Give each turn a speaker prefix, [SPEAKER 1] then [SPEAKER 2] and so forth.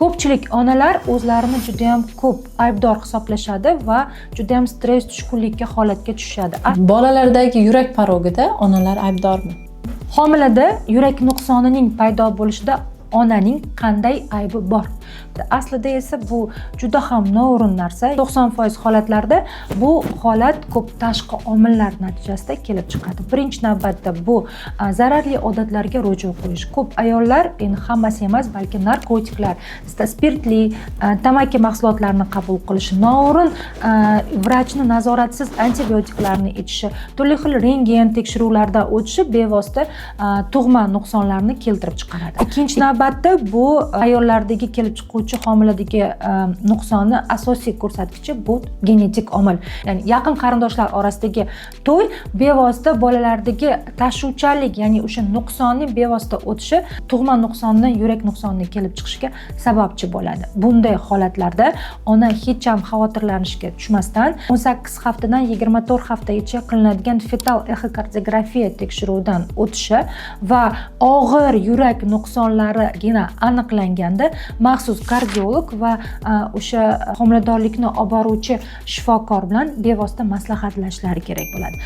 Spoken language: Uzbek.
[SPEAKER 1] Ko'pchilik onalar o'zlarini judayam ko'p aybdor hisoblashadi va judayam stress, tushkunlikka, holatga tushishadi.
[SPEAKER 2] Bolalardagi yurak porogida onalar aybdormi?
[SPEAKER 1] Homilada yurak nuqsonining paydo bo'lishida onaning qanday aybi bor? Aslida esa bu juda ham noo'rin narsa. 90% holatlarda bu holat ko'p tashqi omillar natijasida kelib chiqadi. Birinchi navbatda bu zararli odatlarga ruju qo'yish. Ko'p ayollar, endi hammasi emas, balki narkotiklar, spirtli, tamaki mahsulotlarini qabul qilishi, noo'rin vrachni nazoratsiz antibiotiklarni ichishi, turli xil rentgen tekshiruvlardan o'tishi bevosita tug'ma nuqsonlarni keltirib chiqaradi. Ikkinchi navbatda bu ayollardagi kelib chiquvchi homiladagi nuqsonni asosiy ko'rsatkichi bu genetik omil. Ya'ni yaqin qarindoshlar orasidagi to'y bevosita bolalardagi tashuvchanlik, ya'ni o'sha nuqsonning bevosita o'tishi tug'ma nuqsonni, yurak nuqsonini kelib chiqishiga sababchi bo'ladi. Bunday holatlarda ona hech ham xavotirlanishga tushmasdan, 18 haftadan 24 haftagacha qilinadigan fetal exokardiografiya tekshiruvidan o'tishi va og'ir yurak nuqsonlarigina aniqlanganda maxsus kardiolog va o'sha homiladorlikni olib boruvchi shifokor bilan bevosita maslahatlashishlari kerak bo'ladi.